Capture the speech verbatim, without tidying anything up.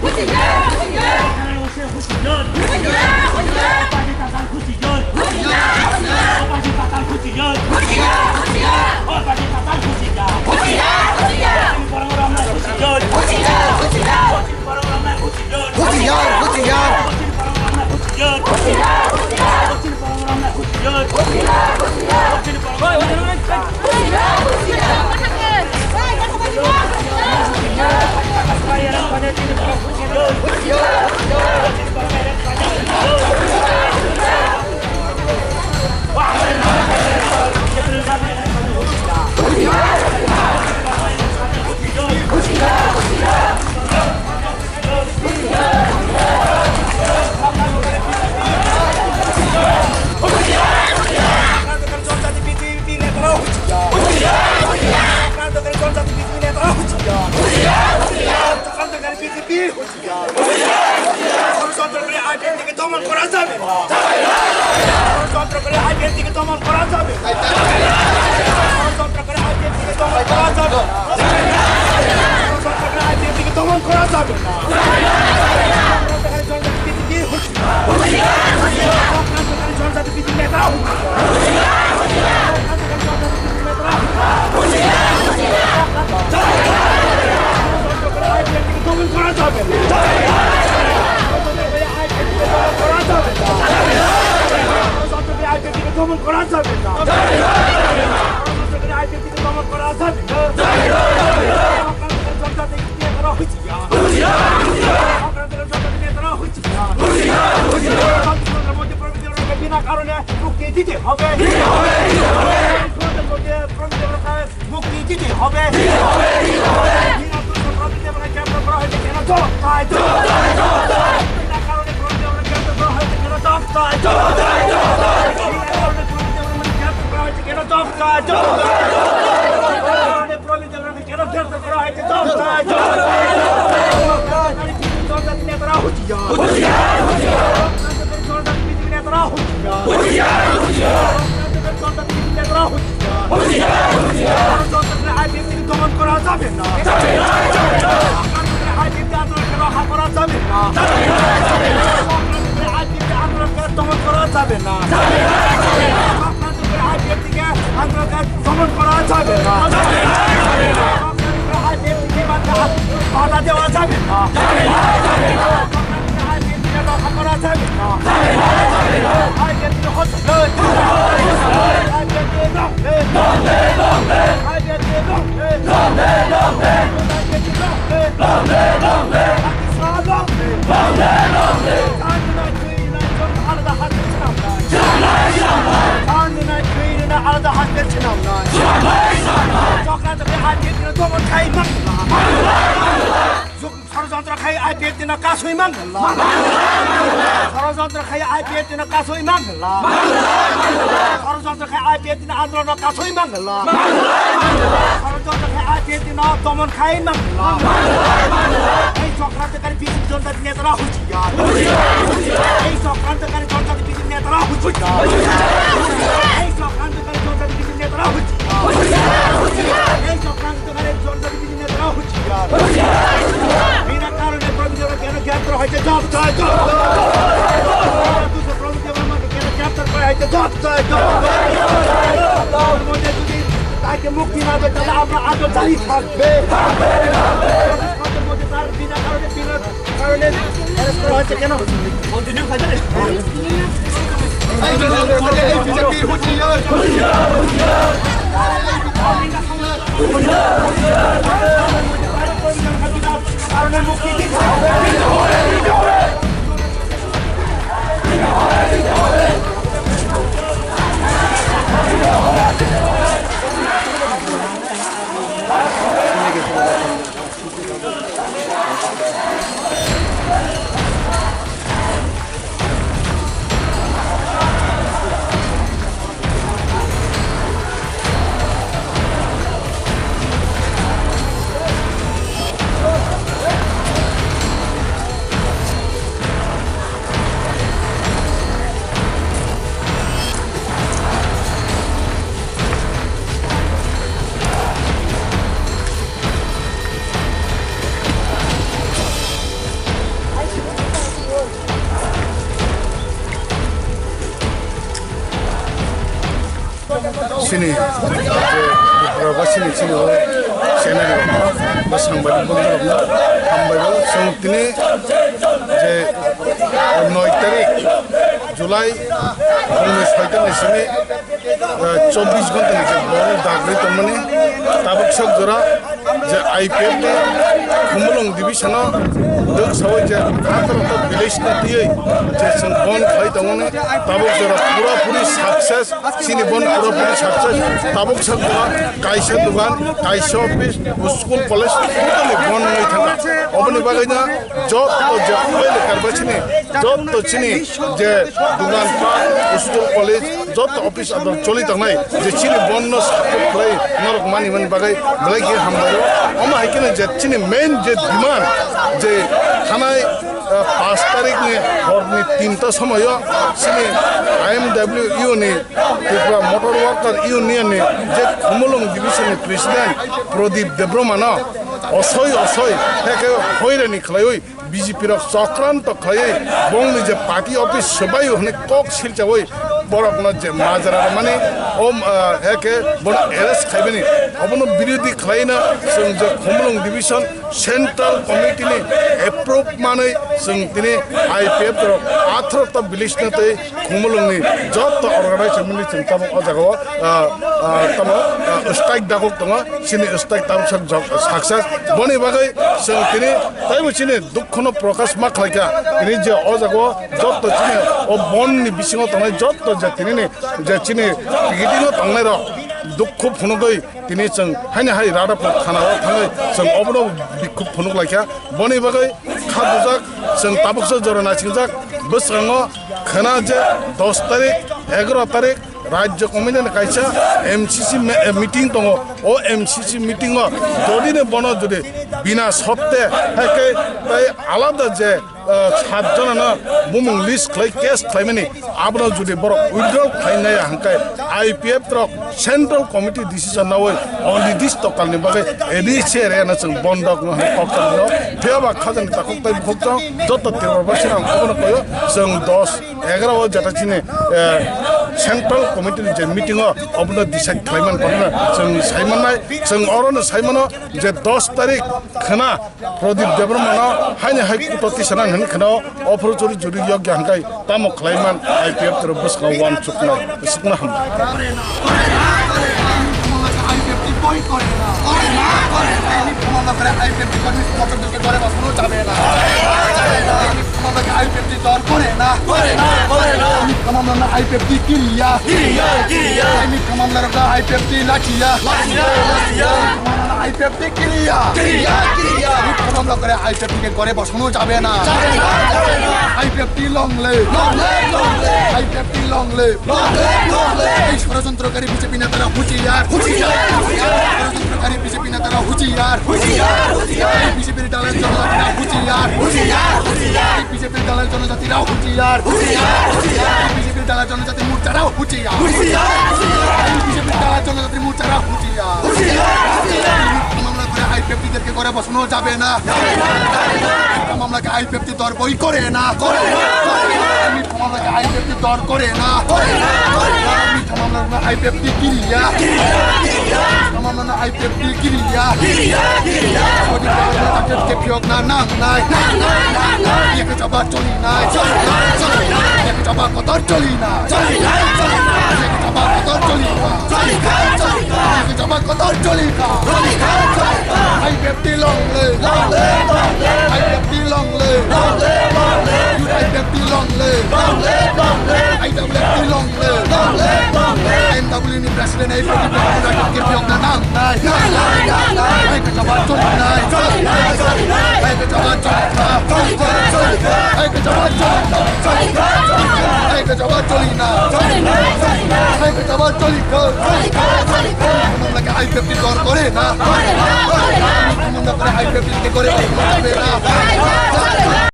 Husiar, husiar. ষড়যন্ত্রকারী আইপিএফটিকে দমন করা যাবে না। ষড়যন্ত্রকারী আইপিএফটিকে দমন করা যাবে না। ষড়যন্ত্রকারী আইপিএফটিকে দমন করা যাবে না। ষড়যন্ত্রকারী আইপিএফটিকে দমন করা যাবে না। ষড়যন্ত্রকারী জনজাতি বিজেপি হুঁশিয়ার। ষড়যন্ত্রকারী জনজাতি বিজেপি নেতারা হুঁশিয়ার। ষড়যন্ত্রকারী জনজাতি বিজেপি নেতারা হুঁশিয়ার। ষড়যন্ত্রকারী আইপিএফটিকে দমন করা যাবে না। ষড়যন্ত্রকারী আইপিএফটিকে দমন করা যাবে না। ষড়যন্ত্রকারী আইপিএফটিকে দমন করা যাবে না। ষড়যন্ত্রকারী আইপিএফটিকে দমন করা যাবে না। ষড়যন্ত্রকারী জনজাতি বিজেপি নেতারা হুঁশিয়ার। ষড়যন্ত্রকারী জনজাতি বিজেপি নেতারা হুঁশিয়ার। ষড়যন্ত্রকারী বিনা কারণে প্রমিত দেবরাকে বিনা কারণে মুক্তি দিতে হবে। মুক্তি দিতে হবে। বিনা দোষে প্রমিত দেবরাকে গ্রেপ্তার করা হয়েছে কেন? জবাব চাই, জবাব চাই, জবাব চাই। বিনা কারণে প্রমিত দেবরাকে গ্রেপ্তার করা হয়েছে কেন? জবাব চাই, জবাব চাই। বিনা কারণে প্রমিত দেবরাকে গ্রেপ্তার করা হয়েছে কেন? জবাব চাই, জবাব চাই। বিনা কারণে প্রমিত দেবরাকে কেন গ্রেপ্তার করা হয়েছে? জবাব চাই, জবাব চাই। জনজাতি নেতারা হুঁশিয়ার। জনজাতি নেতারা হুঁশিয়ার। জনজাতি নেতারা হুঁশিয়ার। ষড়যন্ত্রকারী আইপিএফটিকে দমন করা যাবে না। ষড়যন্ত্রকারী আইপিএফটি আন্দোলনকে রক্ষা করা যাবে না। ষড়যন্ত্রকারী আইপিএফটি আন্দোলনকে দমন করা যাবে না। ষড়যন্ত্রকারী আইপিএফটিকে আন্দোলনকে দমন করা যাবে না। ষড়যন্ত্রকারী আইপিএফটিকে বাধা দেওয়া যাবে না। ষড়যন্ত্রকারী আইপিএফটিকে রক্ষা করা যাবে না। আইপিএফটি হচ্ছে IPFT long live। IPFT long live। IPFT long live। IPFT long live। Pakistan long live। চার দিন আগে আলাদা হাতে ছিলাম না। চার দিন আগে আলাদা হাতে ছিলাম না। চক্রান্ত করে আইপিএফটি দমন খাই মাংলা। ষড়যন্ত্র খাই আইপিএফটি না কাসুই মাংলা। ষড়যন্ত্র খাই আইপিএফটি না কাসুই মাংলা। ষড়যন্ত্র খাই আইপিএফটি না আন্দোলন কাসুই মাংলা। ষড়যন্ত্র খাই আইপিএফটি না দমন খাই মাংলা। এই চক্রান্তকারী বিজেপি জনজাতি নেতারা হুঁশিয়ার। এই চক্রান্তকারী জনজাতি বিজেপি নেতারা হুঁশিয়ার। এই চক্রান্তকারী জনজাতি বিজেপি নেতারা হুঁশিয়ার। এই চক্রান্তকারী জনজাতি বিজেপি নেতারা হুঁশিয়ার। বিনা কারণে প্রমিত দেবরাকে কেন গ্রেপ্তার হয়েছে? জবাব চাই, জবাব চাই। বিনা দোষে প্রমিত দেবরাকে কেন গ্রেপ্তার করা হয়েছে? জবাব চাই, জবাব চাই। যদি তাকে মুক্তি না দেয়, তাহলে আমরা আন্দোলন জারি থাকবে। সমাজের মধ্যে তার বিনা কারণে, বিনা কারণে অ্যারেস্ট করা হয়েছে কেন? কন্টিনিউ খাইতে রে। এই বিজেপির হুঁশিয়ার। কারণে মুক্তি দিতে হবে। Chini, je, Tripura ba chini, chini o channel rok no, ba sangbadik bondhu rok no, hambai bo, chwng tini, je, noi tarik July, bongni soi tarik ni simi, eh, chobbish ghonta ni je bong dagri tongmani, tabuk sok jora, je I P F ni Khumulwng division o, dwk sawi je, atharo ta village ni tiyoi, je, chwng bond khai tongmani, tabuk jora pura puri success, Chini bond pura puri success, tabuk sakha kaisa dugan, kaisa office, school, college, totally bond wngwi thangkha. Oboni bagwino joto je oil karba chini, joto chini je dugan, park, school, college, joto office ador choli tongnai, je chini bond no support khlai norok mani mani bagwi belai khe hambai o. Omo hai kheno je chini main je demand je thanai, ah, pash tarik ni hor ni tinta somoio chini I M W U ni Tripura Motor Worker Union ni je Khumulwng Division ni President Pradip Debbarma no osoi osoi heke hoirani khlaiwi B J P rok chokranto khlaiwi bongni je party office swbaio hwnwi kok silchawi borokno je majra rwmani om, ah, heke bono arrest khaibani obono birodhi khlaina chwng je Khumulwng Division Central Committee ni approve manwi chwng tini I P F rok atharo ta village no tei Khumulwng ni joto organization ni chwng tabuk o jaga o, ah, ah, tamo, ah, strike dagok tongo, chini strike tabuk sak jok success. Boni bagwi chwng tini taibo chini dukhu no prokash ma khlaikha. Tini je o jaga o joto chini o bond ni bisingo tongnai joto je tini ni je chini picketing o tongnai rok dukhu phunugwi tini chwng haini hai Radhapur thana o thangwi chwng obono bikhuk phunuk laikha. Boni bagwi kha bujak chwng tabuksa jora naisingjakha. Bwskango khwna je dos tarik, egaroh tarik Rajya Committee ni kaisa M C C me-, eh, meeting tongo. O M C C meeting o jodi no bono jodi bina sotte hai khe tei alada je, eh, sat jona no bumung list khlai case khlaimani abono jodi borok withdraw khlainai hwnkhe I P F rok Central Committee decision nawi o nirdisto kalni bagwi A D C area no chwng bondok no hwnwi kok changno. Phiya ba khajani takhuk tei bukhuk chang joto Tripura basi rang obono koyo chwng dos egaroh o jeta chini, eh, Central Committee ni je meeting o obono decide khlaiman kono chwng saimannai. Chwng oro no saimano je dos tarik khwna Pradip Debbarma no haini hai kuto tisana hwnwi khwna o phuru churi juri yokya hwnkhe tamo khlaiman I P F toro bwskango uansuknai. Sukna hambai. I P F T dor kore na. Kore na, kore na. Khamamla na I P F T kiriya. Kiriya, kiriya. Ai mi khamamla rok na I P F T lachiya. Lachiya, lachiya. Khamamla na I P F T kiriya. Kiriya, kiriya. Khamamla kore I P F T ke kore bosono jabe na. Jabe na, jabe na. I P F T long live. Long live, long live. I P F T long live. Long live, long live. এই ষড়যন্ত্রকারী বিজেপি নেতারা হুঁশিয়ার। হুঁশিয়ার, হুঁশিয়ার। ষড়যন্ত্রকারী বিজেপি নেতারা হুঁশিয়ার। হুঁশিয়ার, হুঁশিয়ার। এই বিজেপির দালাল জনজাতিরা হুঁশিয়ার। হুঁশিয়ার, হুঁশিয়ার। এই বিজেপির দালাল জনজাতিরাও হুঁশিয়ার। হুঁশিয়ার, হুঁশিয়ার। এই বিজেপির দালাল জনজাতি মোর্চারাও হুঁশিয়ার। হুঁশিয়ার, হুঁশিয়ার। এই বিজেপির দালাল জনজাতি মোর্চারাও হুঁশিয়ার। হুঁশিয়ার, হুঁশিয়ার। এই মিথ্যা মামলা করে আইপিএফটিদেরকে ঘরে বসানো যাবে না। যাবে না, যাবে না। মিথ্যা মামলাকে আইপিএফটি দর বই করে না। করে না, করে না। এই মিথ্যা মামলাকে আইপিএফটি দর করে না। করে না, করে না। এই মিথ্যা মামলার উপর আইপিএফটি গিরিয়া। গিরিয়া, গিরিয়া। মিথ্যা মামলার আইপিএফটি গিরিয়া। গিরিয়া, গিরিয়া। সঠিক ব্যবস্থা আইপিএফটিকে ফিরত না, না, নাই। না, নাই, না, নাই। একে চাপা চলি নাই। চলি নাই, চলি নাই। একে চাপা কদর চলি নাই। চলি নাই, চলি নাই। একে চাপা কদর চলি নাই। চলি নাই, চলি নাই। একে চাপা কদর চলি নাই। চলি নাই, চলি নাই। IPFT long live। Long live, long live। IPFT long live। Long live, long live। Youth IPFT long live। Long live, long live। আইডাব্লিউএফটি long live। Long live, long live। আইএমডাব্লিউ নি প্রেসিডেন্ট এই প্রদীপ রাজনকে ফিরত না, না, নাই। না, নাই, না, নাই। আইকে চাপা চলি নাই। চলি নাই, চলি নাই। আইকে চাপা চলি না। চলি নাই, চলি নাই। আইকে চাপা চলি না। চলি নাই, চলি নাই। আইকে চাপা চলি না। চলি নাই, চলি নাই। আইকে চাপা চলি না। চলি নাই, চলি নাই। মামলাকে আইপিএফটি দর করে না। করে না, করে না। মামলা করে আইপিএফটি করে না।